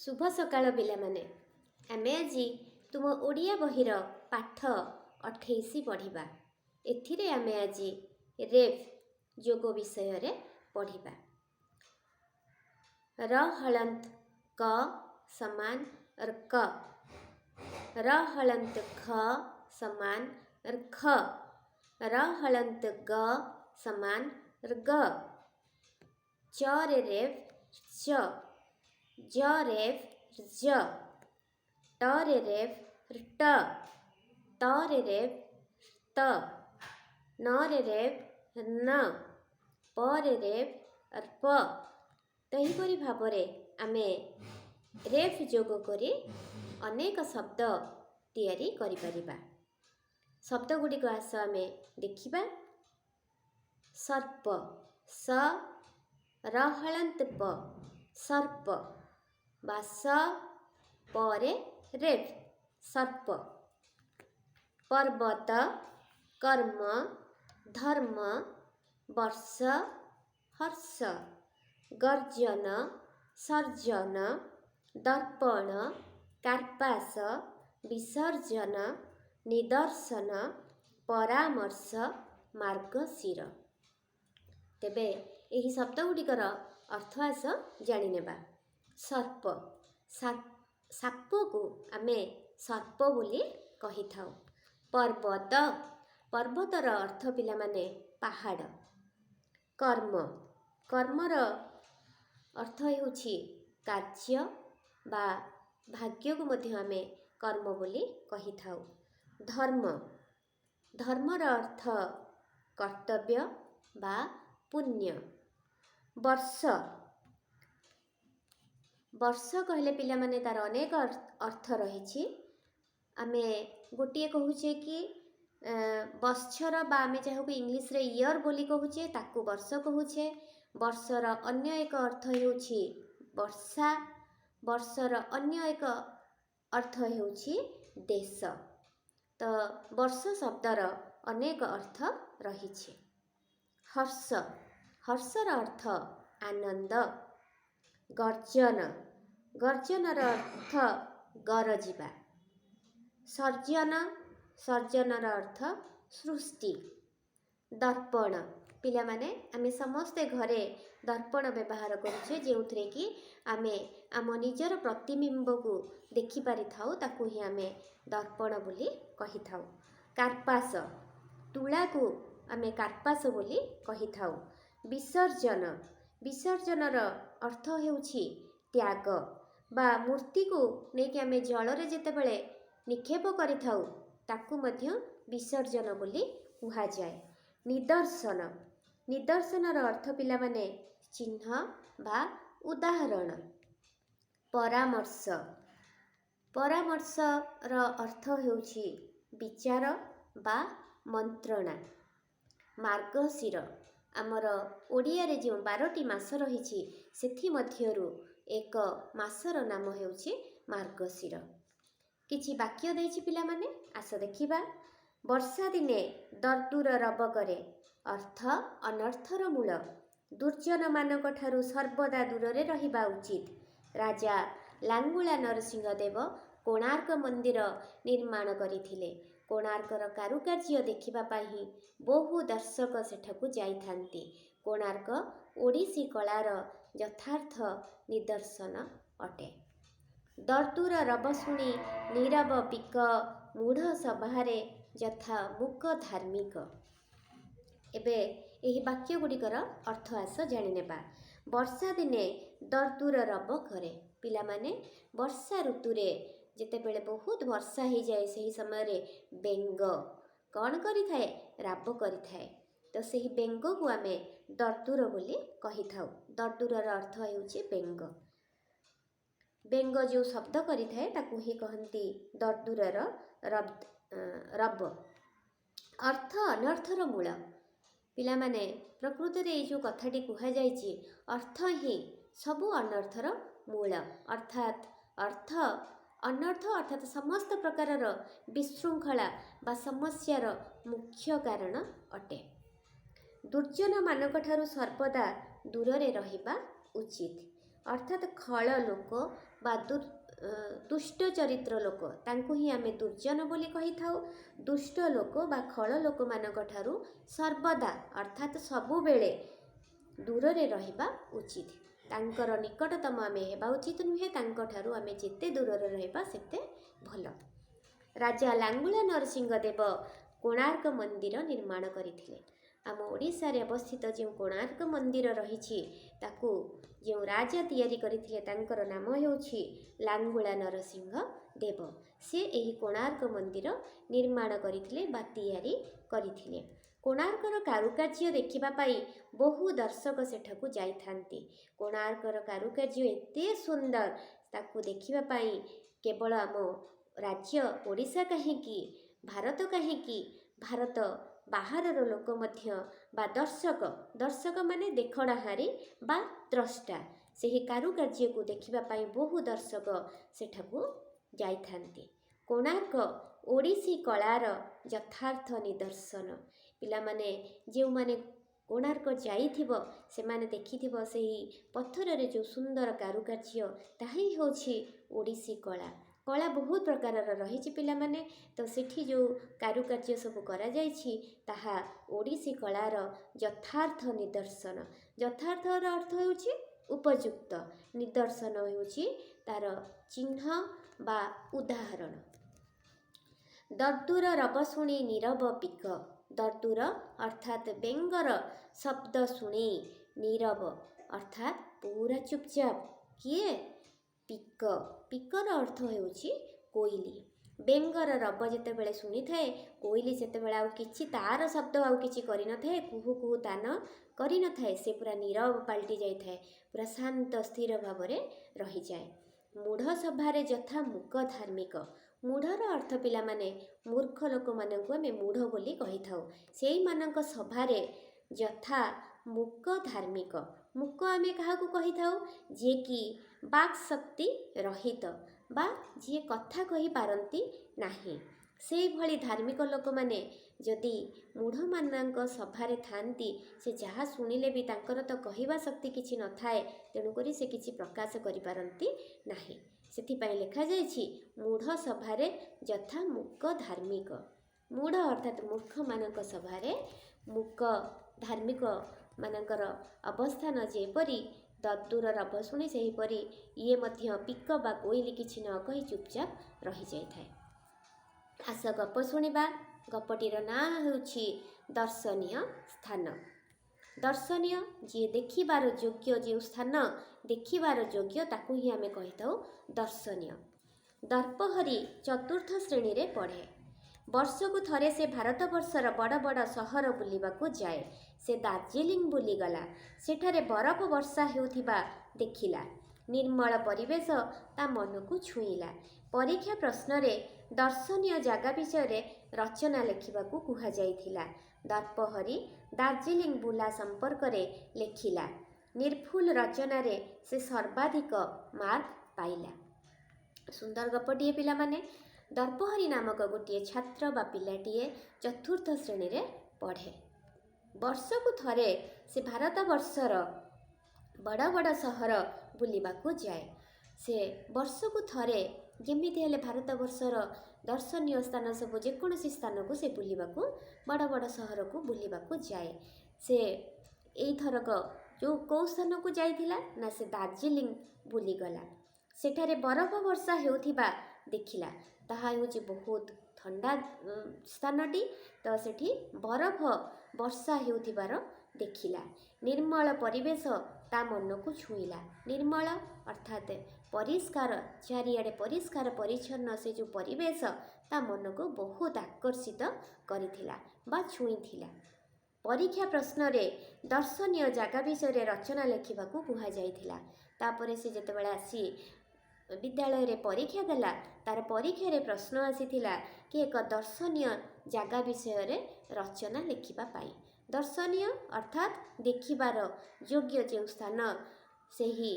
ଶୁଭ ସକାଳ ପିଲାମାନେ। ଆମେ ଆଜି ତୁମ ଓଡ଼ିଆ ବହିର ପାଠ 28 ପଢ଼ିବା। ଏଥିରେ ଆମେ ଆଜି ରେଫ୍ ଯୋଗ ବିଷୟରେ ପଢ଼ିବା। ର ହଳନ୍ତ କ ସମାନ ର୍କ, ର ହଳନ୍ତ ଖ ସମାନ ର୍ଖ, ର ହଳନ୍ତ ଗ ସମାନ ର୍ଗ, ଚ ରେ ରେଫ୍ ଚ, ଜ ରେଫ୍ ଜ, ଟ ରେ ରେଫ୍ ଟ, ତ ରେ ରେଫ୍ ତ, ନ ରେ ରେଫ୍ ନ, ପ ରେ ରେଫ୍ ପ। ତ ଏହିପରି ଭାବରେ ଆମେ ରେଫ୍ ଯୋଗ କରି ଅନେକ ଶବ୍ଦ ତିଆରି କରିପାରିବା। ଶବ୍ଦ ଗୁଡ଼ିକ ଆସ ଆମେ ଦେଖିବା। ସର୍ପ, ସ ର ହଳନ୍ତ ପ, ସର୍ପ ବା ସ ପରେ ରେଫ୍, ସର୍ପ। ପର୍ବତ, କର୍ମ, ଧର୍ମ, ବର୍ଷ, ହର୍ଷ, ଗର୍ଜନ, ସର୍ଜନ, ଦର୍ପଣ, କାର୍ପାସ, ବିସର୍ଜନ, ନିଦର୍ଶନ, ପରାମର୍ଶ, ମାର୍ଗଶିର। ତେବେ ଏହି ଶବ୍ଦ ଗୁଡ଼ିକର ଅର୍ଥ ଆସ ଜାଣିନେବା। ସର୍ପ, ସାପକୁ ଆମେ ସର୍ପ ବୋଲି କହିଥାଉ। ପର୍ବତ, ପର୍ବତର ଅର୍ଥ ପିଲାମାନେ ପାହାଡ଼। କର୍ମ, କର୍ମର ଅର୍ଥ ହେଉଛି କାର୍ଯ୍ୟ ବା ଭାଗ୍ୟକୁ ମଧ୍ୟ ଆମେ କର୍ମ ବୋଲି କହିଥାଉ। ଧର୍ମ, ଧର୍ମର ଅର୍ଥ କର୍ତ୍ତବ୍ୟ ବା ପୁଣ୍ୟ। ବର୍ଷ, ବର୍ଷ କହିଲେ ପିଲାମାନେ ତାର ଅନେକ ଅର୍ଥ ରହିଛି। ଆମେ ଗୋଟିଏ କହୁଛେ କି ବତ୍ସର ବା ଆମେ ଯାହାକୁ ଇଂଲିଶରେ ଇୟର୍ ବୋଲି କହୁଛେ, ତାକୁ ବର୍ଷ କହୁଛେ। ବର୍ଷର ଅନ୍ୟ ଏକ ଅର୍ଥ ହେଉଛି ବର୍ଷା। ବର୍ଷର ଅନ୍ୟ ଏକ ଅର୍ଥ ହେଉଛି ଦେଶ। ତ ବର୍ଷ ଶବ୍ଦର ଅନେକ ଅର୍ଥ ରହିଛି। ହର୍ଷ, ହର୍ଷର ଅର୍ଥ ଆନନ୍ଦ। ଗର୍ଜନ, ଗର୍ଜନର ଅର୍ଥ ଗରଜିବା। ସର୍ଜନ, ସର୍ଜନର ଅର୍ଥ ସୃଷ୍ଟି। ଦର୍ପଣ, ପିଲାମାନେ ଆମେ ସମସ୍ତେ ଘରେ ଦର୍ପଣ ବ୍ୟବହାର କରୁଛେ, ଯେଉଁଥିରେ କି ଆମେ ଆମ ନିଜର ପ୍ରତିବିମ୍ବକୁ ଦେଖିପାରିଥାଉ, ତାକୁ ହିଁ ଆମେ ଦର୍ପଣ ବୋଲି କହିଥାଉ। କାର୍ପାସ, ତୁଳାକୁ ଆମେ କାର୍ପାସ ବୋଲି କହିଥାଉ। ବିସର୍ଜନ, ବିସର୍ଜନର ଅର୍ଥ ହେଉଛି ତ୍ୟାଗ ବା ମୂର୍ତ୍ତିକୁ ନେଇକି ଆମେ ଜଳରେ ଯେତେବେଳେ ନିକ୍ଷେପ କରିଥାଉ, ତାକୁ ମଧ୍ୟ ବିସର୍ଜନ ବୋଲି କୁହାଯାଏ। ନିଦର୍ଶନ, ନିଦର୍ଶନର ଅର୍ଥ ପିଲାମାନେ ଚିହ୍ନ ବା ଉଦାହରଣ। ପରାମର୍ଶ, ପରାମର୍ଶର ଅର୍ଥ ହେଉଛି ବିଚାର ବା ମନ୍ତ୍ରଣା। ମାର୍ଗଶିର, ଆମର ଓଡ଼ିଆରେ ଯେଉଁ 12ଟି ମାସ ରହିଛି, ସେଥିମଧ୍ୟରୁ ଏକ ମାସର ନାମ ହେଉଛି ମାର୍ଗଶିର। କିଛି ବାକ୍ୟ ଦେଇଛି ପିଲାମାନେ, ଆସ ଦେଖିବା। ବର୍ଷା ଦିନେ ଦର୍ଦୁର ରବ କରେ, ଅର୍ଥ ଅନର୍ଥର ମୂଳ। ଦୁର୍ଜନମାନଙ୍କ ଠାରୁ ସର୍ବଦା ଦୂରରେ ରହିବା ଉଚିତ। ରାଜା ଲାଙ୍ଗୁଳା ନରସିଂହ ଦେବ କୋଣାର୍କ ମନ୍ଦିର ନିର୍ମାଣ କରିଥିଲେ। କୋଣାର୍କର କାରୁକାର୍ଯ୍ୟ ଦେଖିବା ପାଇଁ ବହୁ ଦର୍ଶକ ସେଠାକୁ ଯାଇଥାନ୍ତି। କୋଣାର୍କ ଓଡ଼ିଶୀ କଳାର ଯଥାର୍ଥ ନିଦର୍ଶନ ଅଟେ। ଦର୍ଦୁର ରବ ଶୁଣି ନୀରବ ପିକ, ମୂଢ଼ ସଭାରେ ଯଥା ମୂକ ଧାର୍ମିକ। ଏବେ ଏହି ବାକ୍ୟ ଗୁଡ଼ିକର ଅର୍ଥ ଆସ ଜାଣିନେବା। ବର୍ଷା ଦିନେ ଦର୍ଦୁର ରବ କରେ। ପିଲାମାନେ, ବର୍ଷା ଋତୁରେ ଯେତେବେଳେ ବହୁତ ବର୍ଷା ହେଇଯାଏ, ସେହି ସମୟରେ ବେଙ୍ଗ କ'ଣ କରିଥାଏ? ରାବ କରିଥାଏ। ତ ସେହି ବେଙ୍ଗକୁ ଆମେ ଦର୍ଦୁର ବୋଲି କହିଥାଉ। ଦର୍ଦୁରର ଅର୍ଥ ହେଉଛି ବେଙ୍ଗ। ବେଙ୍ଗ ଯେଉଁ ଶବ୍ଦ କରିଥାଏ, ତାକୁ ହିଁ କହନ୍ତି ଦର୍ଦୁରର ରବ। ଅର୍ଥ ଅନର୍ଥର ମୂଳ। ପିଲାମାନେ, ପ୍ରକୃତରେ ଏଇ ଯେଉଁ କଥାଟି କୁହାଯାଇଛି, ଅର୍ଥ ହିଁ ସବୁ ଅନର୍ଥର ମୂଳ, ଅର୍ଥାତ୍ ଅର୍ଥ ଅନର୍ଥ ଅର୍ଥାତ୍ ସମସ୍ତ ପ୍ରକାରର ବିଶୃଙ୍ଖଳା ବା ସମସ୍ୟାର ମୁଖ୍ୟ କାରଣ ଅଟେ। ଦୁର୍ଜନମାନଙ୍କ ଠାରୁ ସର୍ବଦା ଦୂରରେ ରହିବା ଉଚିତ। ଅର୍ଥାତ୍ ଖଳ ଲୋକ ବା ଦୁଷ୍ଟ ଚରିତ୍ର ଲୋକ, ତାଙ୍କୁ ହିଁ ଆମେ ଦୁର୍ଜନ ବୋଲି କହିଥାଉ। ଦୁଷ୍ଟ ଲୋକ ବା ଖଳ ଲୋକମାନଙ୍କ ଠାରୁ ସର୍ବଦା ଅର୍ଥାତ୍ ସବୁବେଳେ ଦୂରରେ ରହିବା ଉଚିତ। ତାଙ୍କର ନିକଟତମ ଆମେ ହେବା ଉଚିତ ନୁହେଁ। ତାଙ୍କଠାରୁ ଆମେ ଯେତେ ଦୂରରେ ରହିବା ସେତେ ଭଲ। ରାଜା ଲାଙ୍ଗୁଳା ନରସିଂହ ଦେବ କୋଣାର୍କ ମନ୍ଦିର ନିର୍ମାଣ କରିଥିଲେ। ଆମ ଓଡ଼ିଶାରେ ଅବସ୍ଥିତ ଯେଉଁ କୋଣାର୍କ ମନ୍ଦିର ରହିଛି, ତାକୁ ଯେଉଁ ରାଜା ତିଆରି କରିଥିଲେ ତାଙ୍କର ନାମ ହେଉଛି ଲାଙ୍ଗୁଳା ନରସିଂହ ଦେବ। ସେ ଏହି କୋଣାର୍କ ମନ୍ଦିର ନିର୍ମାଣ କରିଥିଲେ ବା ତିଆରି କରିଥିଲେ। କୋଣାର୍କର କାରୁକାର୍ଯ୍ୟ ଦେଖିବା ପାଇଁ ବହୁ ଦର୍ଶକ ସେଠାକୁ ଯାଇଥାନ୍ତି। କୋଣାର୍କର କାରୁକାର୍ଯ୍ୟ ଏତେ ସୁନ୍ଦର, ତାକୁ ଦେଖିବା ପାଇଁ କେବଳ ଆମ ରାଜ୍ୟ ଓଡ଼ିଶା କାହିଁକି, ଭାରତ କାହିଁକି, ଭାରତ ବାହାରର ଲୋକ ମଧ୍ୟ ବା ଦର୍ଶକ, ଦର୍ଶକ ମାନେ ଦେଖଣାହାରୀ ବା ଦ୍ରଷ୍ଟା, ସେହି କାରୁକାର୍ଯ୍ୟକୁ ଦେଖିବା ପାଇଁ ବହୁ ଦର୍ଶକ ସେଠାକୁ ଯାଇଥାନ୍ତି। କୋଣାର୍କ ଓଡ଼ିଶୀ କଳାର ଯଥାର୍ଥ ନିଦର୍ଶନ। ପିଲାମାନେ, ଯେଉଁମାନେ କୋଣାର୍କ ଯାଇଥିବ ସେମାନେ ଦେଖିଥିବ ସେହି ପଥରରେ ଯେଉଁ ସୁନ୍ଦର କାରୁକାର୍ଯ୍ୟ, ତାହା ହିଁ ହେଉଛି ଓଡ଼ିଶୀ କଳା। କଳା ବହୁତ ପ୍ରକାରର ରହିଛି ପିଲାମାନେ। ତ ସେଠି ଯେଉଁ କାରୁକାର୍ଯ୍ୟ ସବୁ କରାଯାଇଛି ତାହା ଓଡ଼ିଶୀ କଳାର ଯଥାର୍ଥ ନିଦର୍ଶନ। ଯଥାର୍ଥର ଅର୍ଥ ହେଉଛି ଉପଯୁକ୍ତ, ନିଦର୍ଶନ ହେଉଛି ତା'ର ଚିହ୍ନ ବା ଉଦାହରଣ। ଦର୍ଦୁର ରବ ଶୁଣି ନୀରବ ପିକ। ଦର୍ଦୁର ଅର୍ଥାତ୍ ବେଙ୍ଗର ଶବ୍ଦ ଶୁଣି ନୀରବ ଅର୍ଥାତ୍ ପୁରା ଚୁପଚାପ କିଏ? ପିକ। ପିକର ଅର୍ଥ ହେଉଛି କୋଇଲି। ବେଙ୍ଗର ରବ ଯେତେବେଳେ ଶୁଣିଥାଏ, କୋଇଲି ସେତେବେଳେ ଆଉ କିଛି ତା'ର ଶବ୍ଦ ଆଉ କିଛି କରିନଥାଏ, କୁହୁ କୁହୁ ତାନ କରିନଥାଏ। ସେ ପୁରା ନୀରବ ପାଲଟି ଯାଇଥାଏ, ପୁରା ଶାନ୍ତ ସ୍ଥିର ଭାବରେ ରହିଯାଏ। ମୂଢ଼ ସଭାରେ ଯଥା ମୂକ ଧାର୍ମିକ। ମୂଢ଼ର ଅର୍ଥ ପିଲାମାନେ, ମୂର୍ଖ ଲୋକମାନଙ୍କୁ ଆମେ ମୂଢ଼ ବୋଲି କହିଥାଉ। ସେଇମାନଙ୍କ ସଭାରେ ଯଥା ମୂକ ଧାର୍ମିକ। ମୂକ ଆମେ କାହାକୁ କହିଥାଉ? ଯିଏକି ବାକ୍ ଶକ୍ତି ରହିତ ବା ଯିଏ କଥା କହିପାରନ୍ତି ନାହିଁ। ସେଇଭଳି ଧାର୍ମିକ ଲୋକମାନେ ଯଦି ମୂଢ଼ମାନଙ୍କ ସଭାରେ ଥାଆନ୍ତି, ସେ ଯାହା ଶୁଣିଲେ ବି ତାଙ୍କର ତ କହିବା ଶକ୍ତି କିଛି ନଥାଏ, ତେଣୁକରି ସେ କିଛି ପ୍ରକାଶ କରିପାରନ୍ତି ନାହିଁ। ସେଥିପାଇଁ ଲେଖାଯାଇଛି ମୂଢ଼ ସଭାରେ ଯଥା ମୂକ ଧାର୍ମିକ। ମୂଢ଼ ଅର୍ଥାତ୍ ମୂର୍ଖମାନଙ୍କ ସଭାରେ ମୂକ ଧାର୍ମିକ ମାନଙ୍କର ଅବସ୍ଥାନ ଯେପରି, ଦର୍ଦୁର ରବ ଶୁଣି ସେହିପରି ଇଏ ମଧ୍ୟ ପିକ ବା କୋଇଲି କିଛି ନ କହି ଚୁପଚାପ ରହିଯାଇଥାଏ। ଆସ ଗପ ଶୁଣିବା। ଗପଟିର ନାଁ ହେଉଛି ଦର୍ଶନୀୟ ସ୍ଥାନ। ଦର୍ଶନୀୟ, ଯିଏ ଦେଖିବାର ଯୋଗ୍ୟ, ଯେଉଁ ସ୍ଥାନ ଦେଖିବାର ଯୋଗ୍ୟ ତାକୁ ହିଁ ଆମେ କହିଥାଉ ଦର୍ଶନୀୟ। ଦର୍ପହରି ଚତୁର୍ଥ ଶ୍ରେଣୀରେ ପଢ଼େ। ବର୍ଷକୁ ଥରେ ସେ ଭାରତବର୍ଷର ବଡ଼ ବଡ଼ ସହର ବୁଲିବାକୁ ଯାଏ। ସେ ଦାର୍ଜିଲିଂ ବୁଲିଗଲା। ସେଠାରେ ବରଫ ବର୍ଷା ହେଉଥିବା ଦେଖିଲା। ନିର୍ମଳ ପରିବେଶ ତା ମନକୁ ଛୁଇଁଲା। ପରୀକ୍ଷା ପ୍ରଶ୍ନରେ ଦର୍ଶନୀୟ ଜାଗା ବିଷୟରେ ରଚନା ଲେଖିବାକୁ କୁହାଯାଇଥିଲା। ଦର୍ପହରି ଦାର୍ଜିଲିଂ ବୁଲା ସମ୍ପର୍କରେ ଲେଖିଲା। ନିର୍ଭୁଲ ରଚନାରେ ସେ ସର୍ବାଧିକ ମାର୍କ ପାଇଲା। ସୁନ୍ଦର ଗପଟିଏ ପିଲାମାନେ। ଦର୍ପହରି ନାମକ ଗୋଟିଏ ଛାତ୍ର ବା ପିଲାଟିଏ ଚତୁର୍ଥ ଶ୍ରେଣୀରେ ପଢ଼େ। ବର୍ଷକୁ ଥରେ ସେ ଭାରତବର୍ଷର ବଡ଼ ବଡ଼ ସହର ବୁଲିବାକୁ ଯାଏ। ସେ ବର୍ଷକୁ ଥରେ ଯେମିତି ହେଲେ ଭାରତବର୍ଷର ଦର୍ଶନୀୟ ସ୍ଥାନ ସବୁ ଯେକୌଣସି ସ୍ଥାନକୁ ସେ ବୁଲିବାକୁ, ବଡ଼ ବଡ଼ ସହରକୁ ବୁଲିବାକୁ ଯାଏ। ସେ ଏଇଥରକ ଯେଉଁ କେଉଁ ସ୍ଥାନକୁ ଯାଇଥିଲା ନା, ସେ ଦାର୍ଜିଲିଂ ବୁଲିଗଲା। ସେଠାରେ ବରଫ ବର୍ଷା ହେଉଥିବା ଦେଖିଲା। ତାହା ହେଉଛି ବହୁତ ଥଣ୍ଡା ସ୍ଥାନଟି, ତ ସେଠି ବରଫ ବର୍ଷା ହେଉଥିବାର ଦେଖିଲା। ନିର୍ମଳ ପରିବେଶ ତା ମନକୁ ଛୁଇଁଲା। ନିର୍ମଳ ଅର୍ଥାତ୍ ପରିଷ୍କାର, ଚାରିଆଡ଼େ ପରିଷ୍କାର ପରିଚ୍ଛନ୍ନ ସେ ଯେଉଁ ପରିବେଶ ତା ମନକୁ ବହୁତ ଆକର୍ଷିତ କରିଥିଲା ବା ଛୁଇଁଥିଲା। ପରୀକ୍ଷା ପ୍ରଶ୍ନରେ ଦର୍ଶନୀୟ ଜାଗା ବିଷୟରେ ରଚନା ଲେଖିବାକୁ କୁହାଯାଇଥିଲା। ତାପରେ ସେ ଯେତେବେଳେ ଆସି ବିଦ୍ୟାଳୟରେ ପରୀକ୍ଷା ଦେଲା, ତାର ପରୀକ୍ଷାରେ ପ୍ରଶ୍ନ ଆସିଥିଲା କି ଏକ ଦର୍ଶନୀୟ ଜାଗା ବିଷୟରେ ରଚନା ଲେଖିବା ପାଇଁ। ଦର୍ଶନୀୟ ଅର୍ଥାତ୍ ଦେଖିବାର ଯୋଗ୍ୟ ଯେଉଁ ସ୍ଥାନ, ସେହି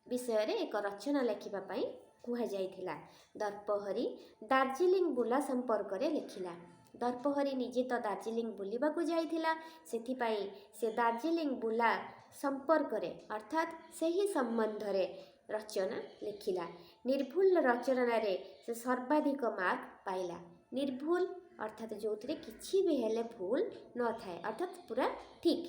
ବିଷୟରେ ଏକ ରଚନା ଲେଖିବା ପାଇଁ କୁହାଯାଇଥିଲା। ଦର୍ପହରି ଦାର୍ଜିଲିଂ ବୁଲା ସମ୍ପର୍କରେ ଲେଖିଲା। ଦର୍ପହରି ନିଜେ ତ ଦାର୍ଜିଲିଂ ବୁଲିବାକୁ ଯାଇଥିଲା, ସେଥିପାଇଁ ସେ ଦାର୍ଜିଲିଂ ବୁଲା ସମ୍ପର୍କରେ, ଅର୍ଥାତ୍ ସେହି ସମ୍ବନ୍ଧରେ ରଚନା ଲେଖିଲା। ନିର୍ଭୁଲ ରଚନାରେ ସେ ସର୍ବାଧିକ ମାର୍କ ପାଇଲା। ନିର୍ଭୁଲ ଅର୍ଥାତ୍ ଯେଉଁଥିରେ କିଛି ବି ହେଲେ ଭୁଲ ନଥାଏ, ଅର୍ଥାତ୍ ପୁରା ଠିକ୍।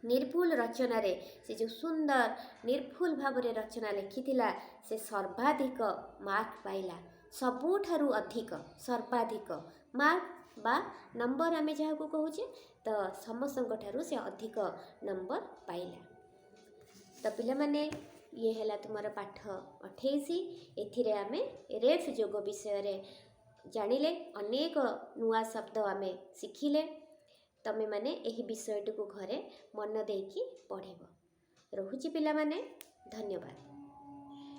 ନିର୍ଭୁଲ ରଚନାରେ ସେ ଯେଉଁ ସୁନ୍ଦର ନିର୍ଭୁଲ ଭାବରେ ରଚନା ଲେଖିଥିଲା, ସେ ସର୍ବାଧିକ ମାର୍କ ପାଇଲା। ସବୁଠାରୁ ଅଧିକ, ସର୍ବାଧିକ ମାର୍କ ବା ନମ୍ବର ଆମେ ଯାହାକୁ କହୁଛେ। ତ ସମସ୍ତଙ୍କ ଠାରୁ ସେ ଅଧିକ ନମ୍ବର ପାଇଲା। ତ ପିଲାମାନେ, ଇଏ ହେଲା ତୁମର ପାଠ 28। ଏଥିରେ ଆମେ ରେଫ୍ ଯୋଗ ବିଷୟରେ ଜାଣିଲେ, ଅନେକ ନୂଆ ଶବ୍ଦ ଆମେ ଶିଖିଲେ। ତମେମାନେ ଏହି ବିଷୟଟିକୁ ଘରେ ମନ ଦେଇକି ପଢ଼ିବ। ରହୁଛି ପିଲାମାନେ, ଧନ୍ୟବାଦ।